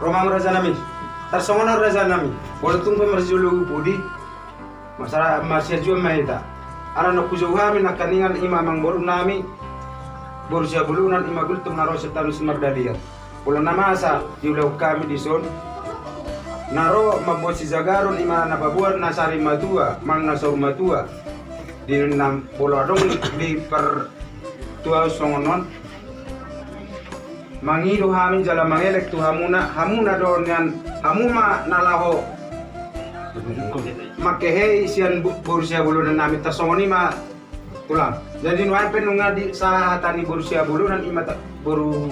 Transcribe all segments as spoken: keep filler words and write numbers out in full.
Ro ma amang raja nami. Tarsongon on raja nami. Molo tung pe marjolo pudi, marsara-, marsiajuan ma hita. Ala na hujou hami nangkaningan ima amangboru nami, boru Siabulunan ima Gultom na ro sian tano Simardalian. Molo na masa diulahon hami dison, na ro mamboan sijagaron ima na paboa na sari matua manang na saur matua. Di na molo adong di partuaon songon on, mangido hami jala mangelek tu hamuna, hamuna do nian, hamu ma na laho mangkehei sian bo-, boru Siabulunan nami. Tarsongon i ma tulang. Jadi nuaeng pe nunga disahat hata ni boru Siabulunan ima ta-, boru,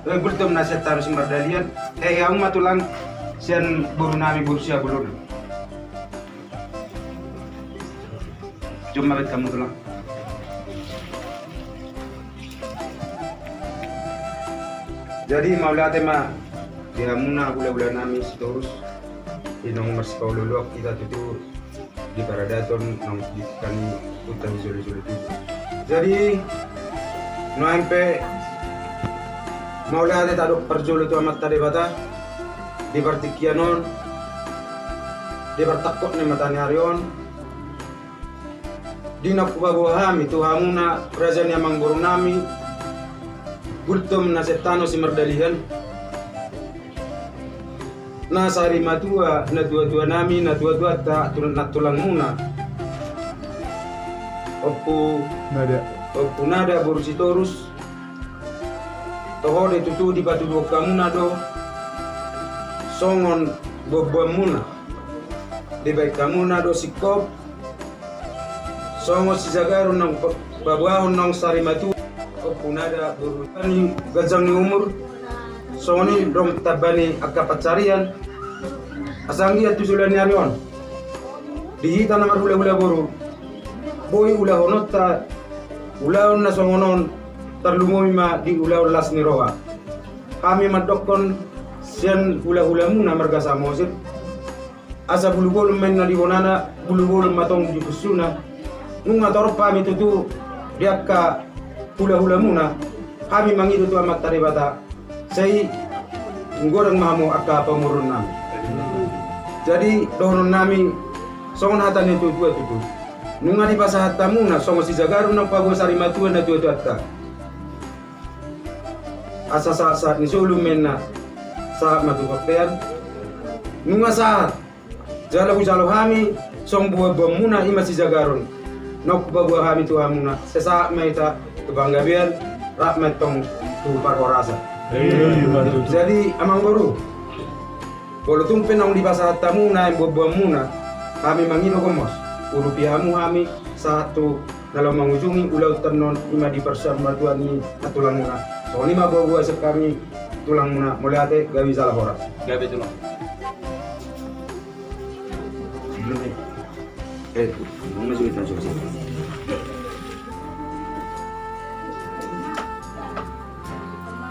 eh, Gultom na sian tano Simardalian. Hehe, hamu ma tulang sian boru nami boru Siabulunan. Jom ma bet hamu tulang. Jadi mauliate ma di hamuna hulahula nami Sitorus. Inong marsipaolooloan hita tutu di paradaton naung di kami uta di jolo-jolo tutu. Jadi nuaeng pe mauliate tadok parjolo tu Amanta Debata di partingkian on, di partangkok ni mataniari on, di na hupaboa hami tu hamuna raja ni amangboru nami Gultom na sian tano Simardalian, na sari matua, na tuatua nami, na tuatuanta, tu-, na tulangmuna. Ompu Nada. Ompu Nada boru Sitorus. Toho do tutu dipatuduhon hamuna do songon boanboanmuna. Dibaen hamuna do singkop songon sijagaron naung pa-, paboahon naung sari matua. Ompu Nada boru ni ganjang ni umur, songon i do tamba ni angka pansarian. Asa anggiat tu joloan ni ari on, di hita na marhulahula boru, boi ulahononta ulaon na songon on, tarlumobi ma di ulaon las ni roha. Hami mandokkon sian hulahulamuna marga Samosir, asa bulu bolon ma inna di bonana, bulu bolon ma tong di pusuna. Nunga torop hami tutu di angka hulahulamuna, hami mangido tu Amanta Debata, sai godang ma hamu angka pamoruon nami. Jadi dohonon nami songon hata ni tuatua tutu, nunga dipasahat hamuna songon sijagaron naung paboa sari matua na tuatuanta. Asa sahat-sahat ni solu ma inna, sahat ma tu bontean. Nunga sahat, jala hujalo hami songon boanboanmuna ima sijagaron naung hupaboa hami tu hamuna, sai sahat ma hita tu panggabean, rap ma tong tu parhorasan. Jadi amangboru, molo tung pe naung dipasahat hamuna boanboanmuna, hami mangido gomos, urupi hamu hami sahat tu na laho mangujungi ulaonta on, ima di parsaurmatuaan ni na tulangmuna. Songon i ma boaboa sian hami tulangmuna, mauliate, gabe jala horas. Gabe tulang. Eh, mau masuk kita coba.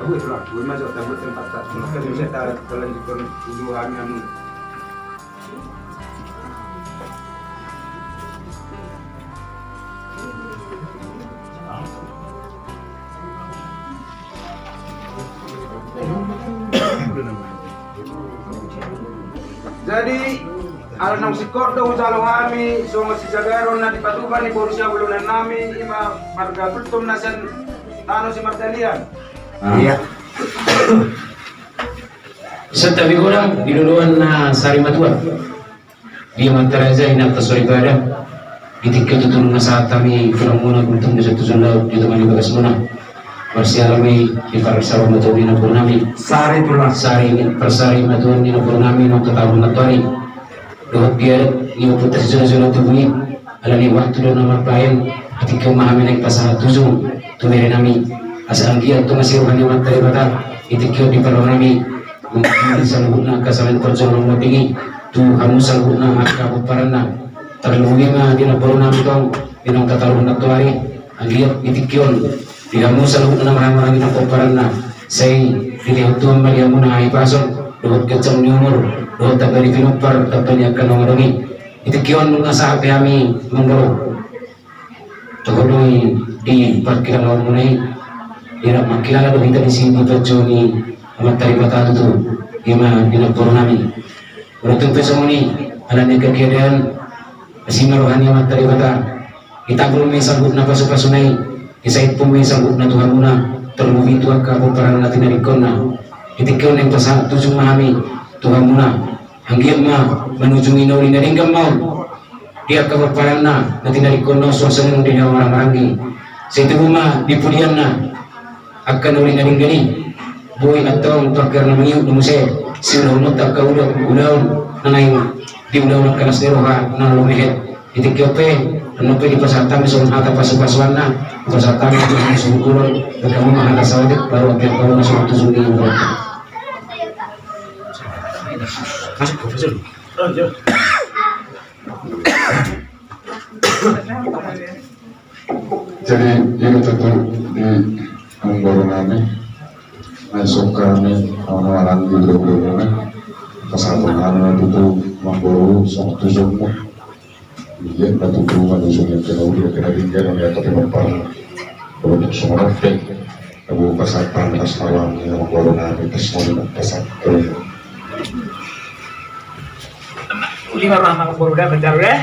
Aku itu lah, gue masuk takut tempat tak, maka bisa tak lanjutkan dulu hami. Jadi ala naung singkop do hujalo hami songon sijagaron na dipatupa ni boru Siabulunan nami, ima marga Gultom na sian tano Simardalian. Iya. Santabi godang di loloan na sari matua. Di amanta raja, inanta soripada. Di tingki on tutu nunga sahat hami, tulangmuna Gultom na sian tujung laut, di tonga ni bagasmuna. Marsiala ma i di parsaurmatuaan ni namboru nami. Sari tulang. Sari ni, parsarimatuaan ni namboru nami naung tataruhon nantoari. Dohot di adat ni ompunta sijolojolo tubu i. Alani waktu do na marbahen, di tingki on ma hami naeng pasahat tujung tu bere nami. Asa anggiat tu masiroha ni amanta Debata, di tingki on di parro nami, mangkilala saluhutna angka sala ni parjuangan na mambingi, tu hamu saluhutna angka pomparanna. Tarlumobi ma di namboru nami tong, di naung tataruhon nantoari, anggiat di tingki on, di hamu saluhutna na marhahamaranggi nang pomparanna, sai dilehon Tuhan ma di hamuna hahipason, dohot ganjang ni umur, dohot tamba ni pinompar, tamba ni angka na adong i. Di tingki on nunga sahat be hami amangboru. Toho do i di parkilalaonmuna i. Di na mangkilala do hita disi di panjou ni amanta Debata tutu. Ima di na boru nami. Molo tung pe songon i, ala ni keadaan, asi ma roha ni Amanta Debata. Ditabur ma i saluhutna pasu-pasuna i, disaiphon ma i saluhutna tu hamuna, terlebih tu angka pomparan na tinadingkonna. Di tingki on naeng pasahat tujung ma hami tu hamuna, anggiat ma manujungi na uli na denggan ma on di angka pomparanna na tinadingkonna on, suang songon i di na marhahamaranggi. Sai tubu ma di pudianna angka na uli na denggan i, boi antong tu angka na mangihut do muse siulahononta angka ulaon na naeng diulahon angka las ni roha na lumehet. Di tingki on pe, annon pe dipasahat hami songon hata pasu-pasuanna, dipasahat hami songon sungkulan, angka muna hata saotik, baru angka muna songon tujung ni. Jadi, ini tentu di amangboru nami, na isungkun ni amangboru nami di bulu-bulu na, pasahaton nami na tutu amangboru songon tujungmu. Iya, na tutu manujungi angka na uli, angka na denggan, angka na pomparan. Untuk songon on pe, abu pasahat hami songon i, amangboru nami, pas songon i, pasahat. Uli ma roha amangboru da, manjaru da.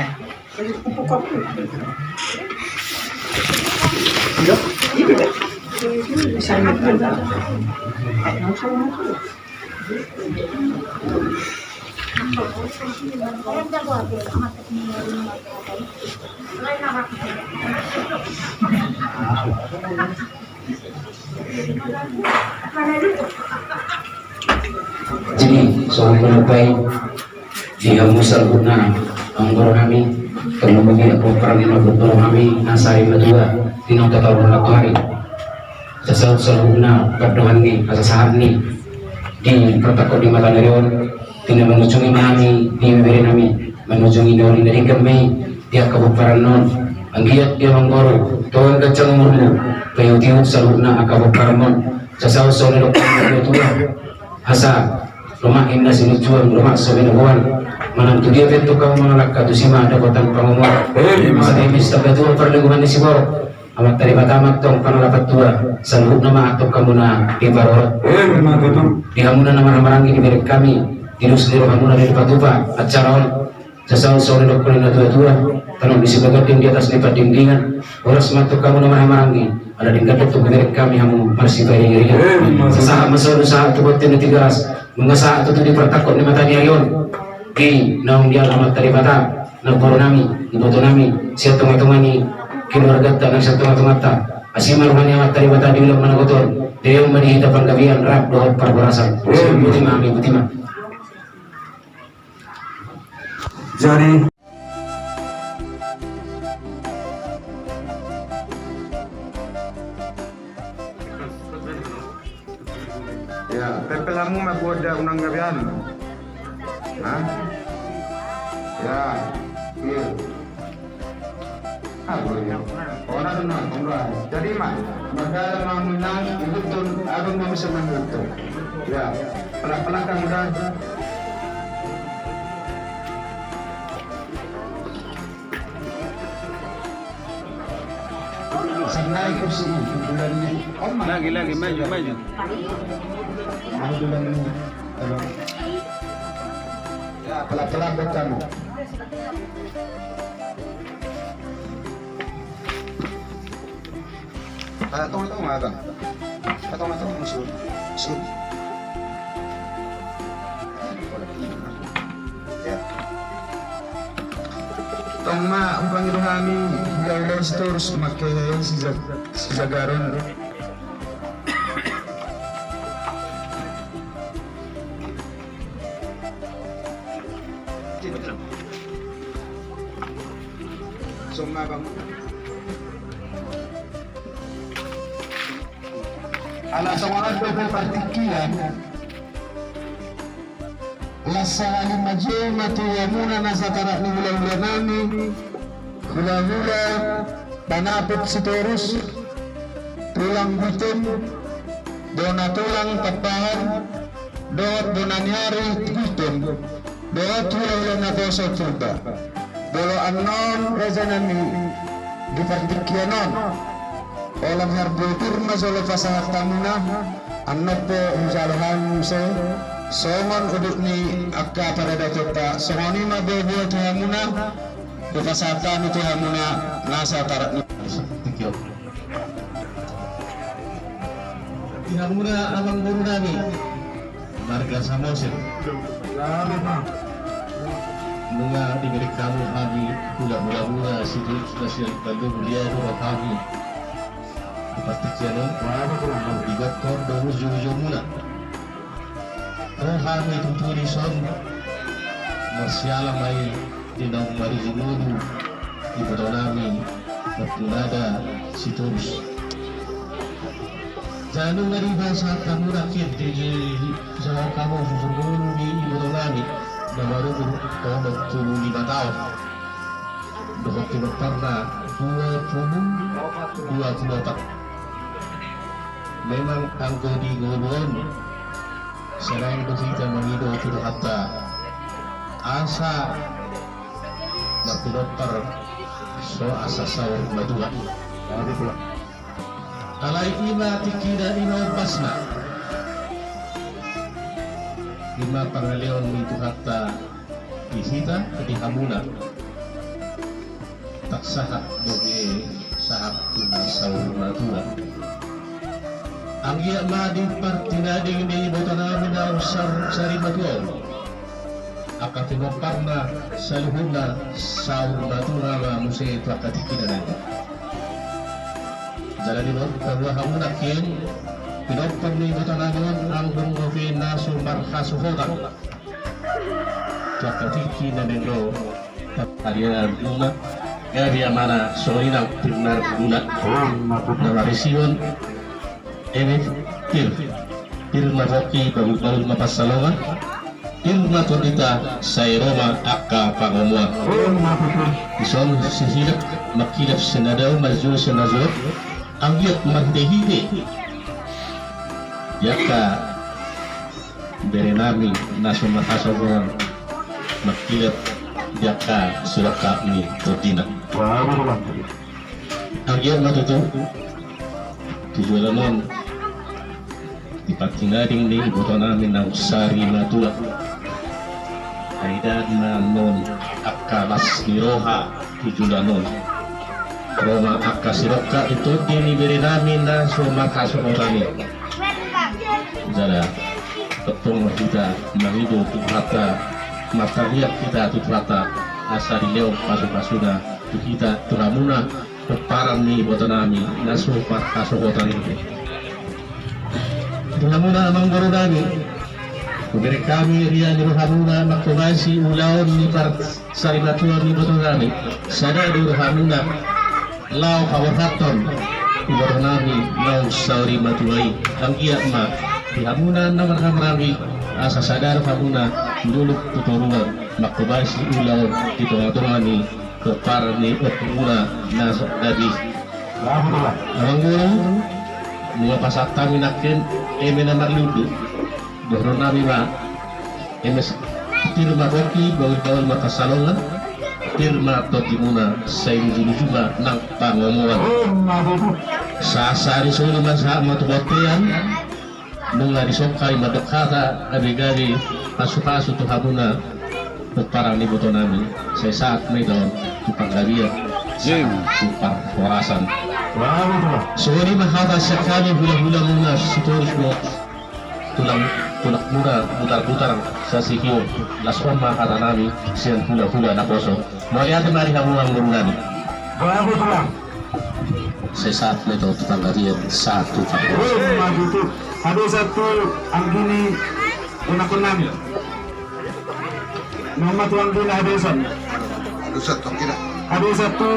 Jadi, songon i ma di hamu saluhutna, amangboru nami, terlebih di pomparan ni amangboru nami, na sahali matua, di naung tataon on tu ari. Sasaut saluhutna pandohan ni, pasahat ni, di partangkok di mata ni ari on, di na manujungi ma hami, di ibebere nami, manujungi na uli na denggan ma i, di angka pomparan on, anggiat di amangboru, tongtong ganjang umurmu, paihut-ihut saluhutna angka pomparan on, sasaut songon i dohot ni natua-tua, asa lomak ninna sinujuan, lomak so binaboan, manang tu dia pe antong hamu mangalangka tusi ma dapotan pangomoan. Asa dipis tamba tua parlinggoman ni siborok. Amanta Debata ma antong panalapan tua, saluhutna ma antong hamu na diparorot. Di hamuna na marhahamaranggi, dibereng hami, di dos ni rohamuna na dipatupa acara on. Sasaut songon i dohot ni natua-tua, tano ni sibaganding di atas ni pandingdingan, horas ma antong hamu na marhahamaranggi, ala denggan do antong dibereng hami hamu marsiparingiringan. Sasahat ma songon sahat tu bontean ni Tigaras, nunga sahat tutu di partangkok ni mata ni ari on. Di naung diala Amanta Debata, namboru nami, iboto nami, sian tonga-tonga ni keluarganta nang sian tonga-tonganta. Asi ma roha ni Amanta Debata di ulaon manogot on, denggan ma di hita panggabean rap dohot parhorasan. Boti ma hami, boti ma. Jadi, ya, pepel hamu ma buat da unang gabean. Hah? Ya, iya. Ah, boleh. Oh, na, na, na, na. Jadi, ma, maka ada mau menang, ibuton, abang mau bisa menang. Ya, pelak-pelak kamu dah. Sanai kursi ini, bulan ini. Oh, ma. Lagi, lagi, maju, maju. Maju, bulan ini. Halo. Ya, pelak-pelak buat kamu. Ah, tong, tong, abang. Ah, tong, tong, musuh. Musuh. Ya. Tong ma, umpangi rohami, ya Allah, seterus make si jag-, si jagaron. Ala songon on dope partingkian. Las sahali ma jolo ma tu hamuna na satarak ni hula-hula nami, hula-hula Panaput Sitorus, tulang Guiton, bona tulang Pakpahan, dohot bona ni ari Guiton, dohot hula-hula naposo Purba. Molo annon raja nami di partingkian on, holan harbultur ma jolo pasahat hamuna, annon pe hujalo hami muse, Songon udut ni angka paradatonta, songon i ma boa-boa tu hamuna, hupasahat hami tu hamuna nasa tarak ni. Thank you. Di hamuna amangboru nami marga Samosir. Nunga dibereng hamu hami hula-hulamuna, sian Bandung, dia dohot hami di partingkian on, di gokhon dohot uju-ujumuna. Ro hami tutu dison marsiala ma i di naung marujung ulu ibotonami Martinada Sitorus. Jala nunga dipasahat hamu nangkin di, di, jala hamu marujung ulu di ibotonami na marumur onom pulu lima taon. Dohot pinomparna dua pulu, dua pulu opat. Memang anggo di ngolu on, sai naeng do hita mangido tu Tuhanta asa marpinompar so asa saur matua. Alai i ma tingkina, i ma ombasna. I ma pangaleon ni Tuhanta di hita, di hamuna. Tak sahat do be sahat tu na saur matua. Anggiat ma di partinading ni ibotonami naung saur sari matua on, angka pinomparna saluhutna saur matua ma muse tu angka tingkina nai. Jala di on, paboa hamu nangkin pinompar ni ibotonami on, anggo dope na so marhasohotan tu angka tingki na naeng ro. Ari na guna, gabe amana songon i nang pir na guna. Na marisi on, eme pir, pir ma pongki, bahul-bahul ma pansalongan, pir ma tondinta, sai ro ma angka pangomoan. Dison sihilap mangkilap, sinadao manjou sinajou, anggiat marhite-hite di angka berenami na so marhasohotan mangkilap di angka sidongkap ni tondina. Anggiat ma tutu tu joloan on di partinading ni ibotonami naung sari matua. Ai ndang na non angka las ni roha tu joloan on. Ro ma angka sidongkap ni tondi ni berenami na so marhasohotan i. Jala tongtong ma hita mangido tu Tuhanta, martangiang hita tu Tuhanta asa dilehon pasu-pasuna tu hita, tu hamuna pomparan ni ibotonami na so marhasohotan i. Di hamuna amangborunami, hubereng hami ria ni rohamuna manghobasi ulaon ni par sari matua ni ibotonami, sada do rohamuna laho paborhathon ibotonami naung saur matua i. Anggiat ma di hamuna na marhahamaranggi asa sada rohamuna luluk tu toruan manghobasi ulaon di tonga-tonga ni pomparan ni ompungmuna na so gabe i. Amangboru, nunga pasahat hami nangkin eme na marlundu. Dohononnami ma, eme, pir ma pongki, bahul-bahul ma pansalongan, pir ma tondimuna, sai uju-uju ma nang pangomoan. Sahat-sahat ni solu ma sahat ma tu bontean. Nunga disongkai mandok hata gabe-gabe pasu-pasu tu hamuna pomparan ni ibotonami, sai sahat ma i dohot tu panggabean, sahat tu parhorasan. Songon i ma hata sian hami hula-hulamuna Sitorus dohot tulang, tulangmuna Butar-butar Sasihio. Laos on ma hatanami sian hula-hula naposo. Mauliate ma di hamu amangborunami. Sai sahat ma i dohot tu panggabean, sahat tu panggabean. Hadosan tu anggi ni ponakononnami. Nama tu anggi na hadosan. Hadosan tu anggi na. Hadosan tu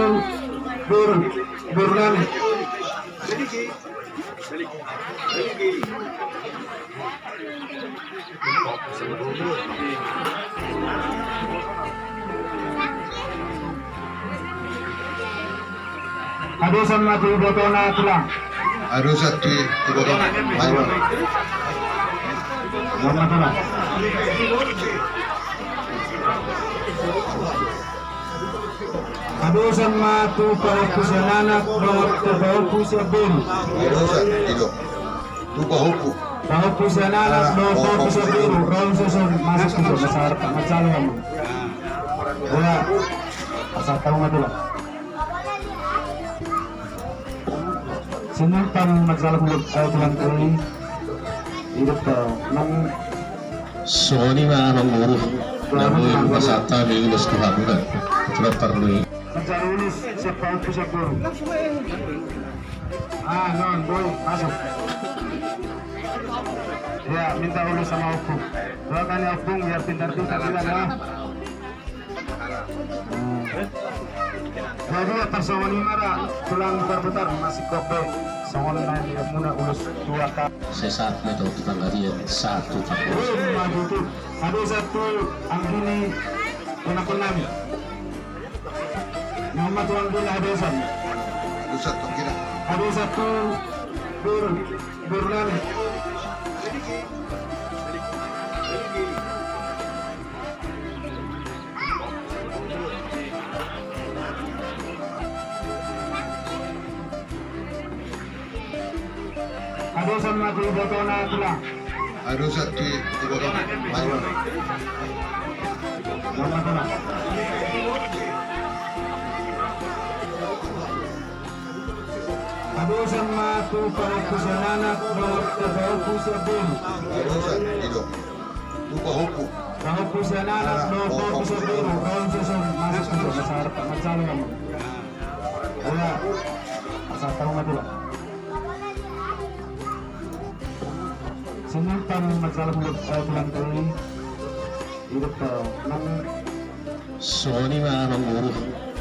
boru, borunami. Hadosan ma tu ibotona tulang. Hadosan tu ibotona. Ayo. Nama tulang. Hadosan ma tu pahompu sian anak dohot tu pahompu sian boru. Hadosan, ido. Tu pahompu. Pahompu sian anak dohot pahompu sian boru, ro hamu sude, masuk sude, masa arta, manjalo hamu. Boha, asa tau ma tulang. Sinumpang manjalo hamu, eh, tulang koi. Hidup tau, nang. Songon i ma amang boru. Na boi pasahat hami ulos tu hamuna. Tulang parlui. Manjalo ulos sian pahompu sian boru. Ah, non, boi, masuk. Ya, minta ulos sama ompung. Doakan ya, ompung, biar pintar-pintar juga, ya. Jadi, ya, tarsongon i ma ra, tulang parputar, masih kope. Songon na nian muna ulos dua kali. Sesat meto tu pangarian, satu kali. Wih, maju tu. Aduh, satu, anggini, kena-kena. Nama tuan guna hadosan. Dosa tu kira. Hadosan tu ber-, bernami. Hadosan ma tu ibotona tulang. Hadosan tu ibotona. Mayu. Hadosan ma tu pahompu sian anak dohot tu pahompu sian boru. Hadosan, i do. Tu pahompu. Pahompu sian anak dohot pahompu sian boru. Ro hamu sude, masuk sude, masa arta, manjalo hamu. Boha, asa tau ma tulang. Sinumpang manjalo hamu, eh, tulang koi. Hidup tau, nang. Songon i ma amang boru.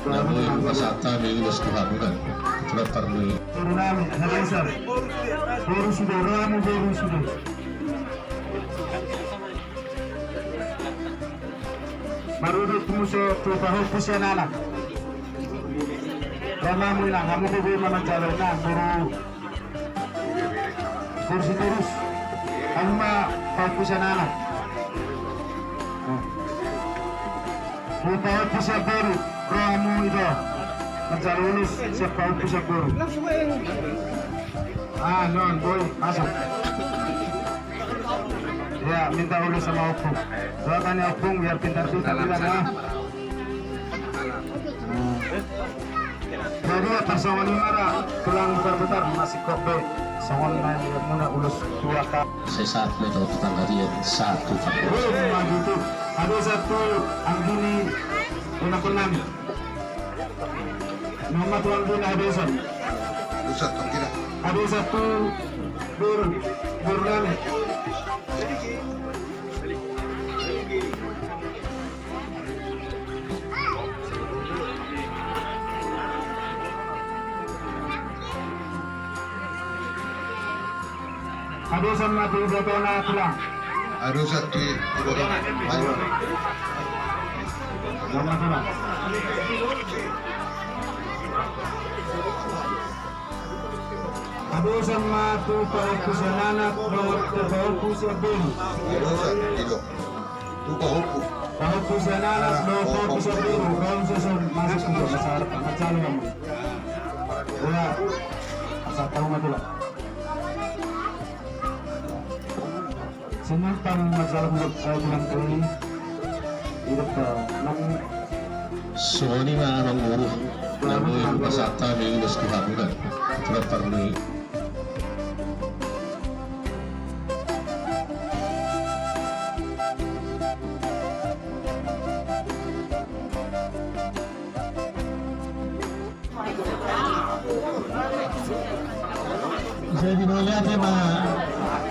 Na boi pasahat hami ulos tu hamuna. Tulang parlui. Boru nami, hadosan. Boru sude, ro hamu boru sude. Marudut muse tu pahompu sian anak. Ro ma hamu inang, hamu pe boi ma manjalo inang, boru. Boru Sitorus. Hamu ma pahompu sian anak. Boru pahompu sian boru, ro hamu i do. Manjalo ulos sian pahompu sian boru. Ah, non, boi, masuk. Ya, minta ulos sama ompung. Doakan ya, ompung, biar pintar-pintar juga, ya. Jadi, ya, tarsongon i ma ra, tulang parputar, masih kope. Songon na nian muna ulos dua kali. Sesat meto tu pangarian, satu kali. Wih, maju tu. Hadosan tu anggini, kena-kena. Nama tuan guna hadosan. Hadosan tu kira. Hadosan tu ber-, bernami. Hadosan ma tu ibotona tulang. Hadosan tu ibotona. Mayu. Nama tulang. Hadosan ma tu pahompu sian anak dohot tu pahompu sian boru. Hadosan, i do. Tu pahompu. Pahompu sian anak dohot pahompu sian boru. Ro hamu sude, masuk sude, masa arta, manjalo hamu. Boha, asa tau ma tulang. Sinumpang manjalo hamu, eh, tulang koi. Hidup tau, nang. Songon i ma amang boru. Na boi pasahat hami ulos tu hamuna. Tulang parlui. Jadi mauliate ma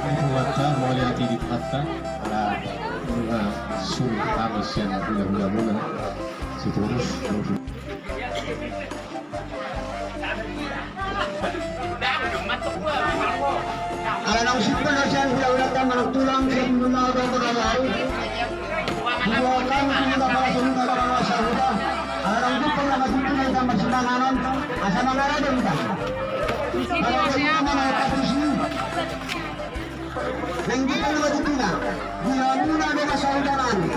di Tuhanta, mauliate di Tuhanta, ala nunga suru hami sian hulahula muna, Sitorus. Ala naung simpul do sian hulahulanta manang tulang sian hulahula dohot hulahula. Dua kami tu huta pala songon na dua kami sahuta. Ala naung simpul na masimpul na hita marsimanganon. Asa mangarade hita. Ala naung simpul na masimpul. Naeng simpul na masimpul na. Di hamuna do na sahuta nami.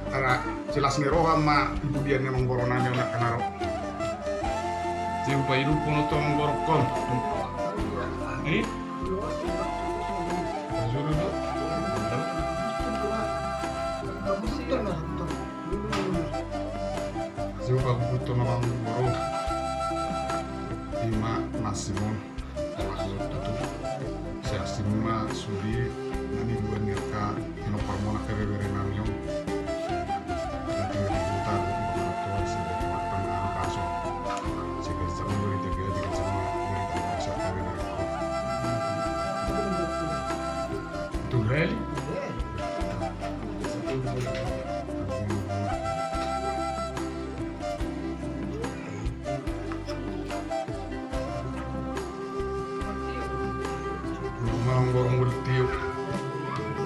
Ala jelas ni roha ma ibu dia ni amang boru nami on, angka na ro. Jumpa hidup pun tu amang boru on. Eh? Juru tu. Jumpa buku tu amang boru. Ima nasimon. Maksud tutu, sai asing ma sude na nidua ni angka pinomparmon, angka ibebere nami on. Nanti di huta, di huta, si dari Batam, Angkaso. Si dari sana, dari Tegal, dari sana, dari Tangerang, si angka ibebere nami on. Itu heli. Amang boru, molo tiop,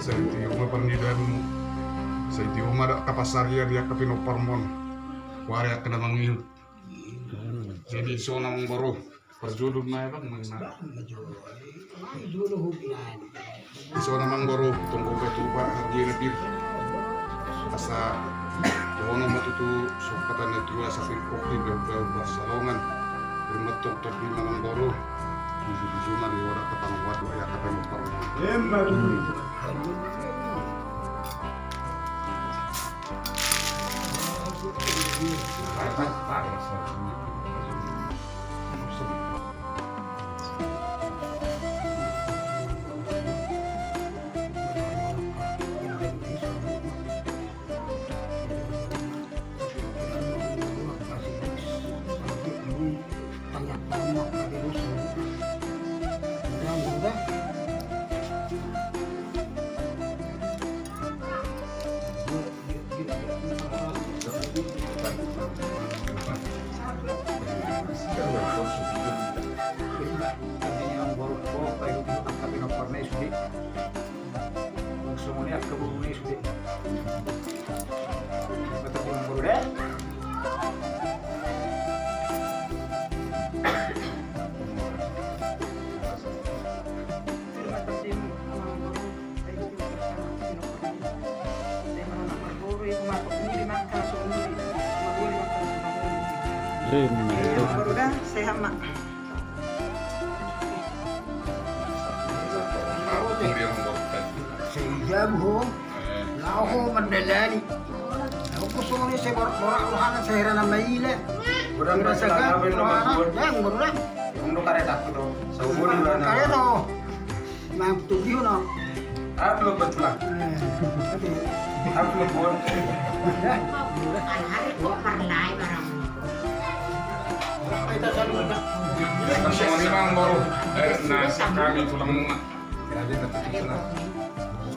sai tiop ma parnidaanmu, sai tiop ma da angka pansarian di angka pinomparmon. Wari angka na mangihut. Jadi ison amang boru. Parjolo ma, Bang, ma. Bang, ma jolo. Bang, jolo hubungan. Ison amang boru, tong gopa tupa, harbue na pir. Asa, dohonon ma tutu, sungkatan na tua, sapir kopi, bel-bel, barsalongan. Rumah tong topi amang boru. Tujuh-tujuh ma di orang ketang buat, ya, kata yang perlu. Emma tutu. Sehat ma. Sai jabu ho. Laho ho mandalani. Laho ho songon i, sai borak-borak rohana, sai hera na maila. Godang, godang, godang. Godang, godang. Godang do kareta tu do. Saubun do na kareta ho. Nang tujuh no. Aku lo betulan. Aku lo buat. Songon i amang boru. Eh, na sian hami tulang muna.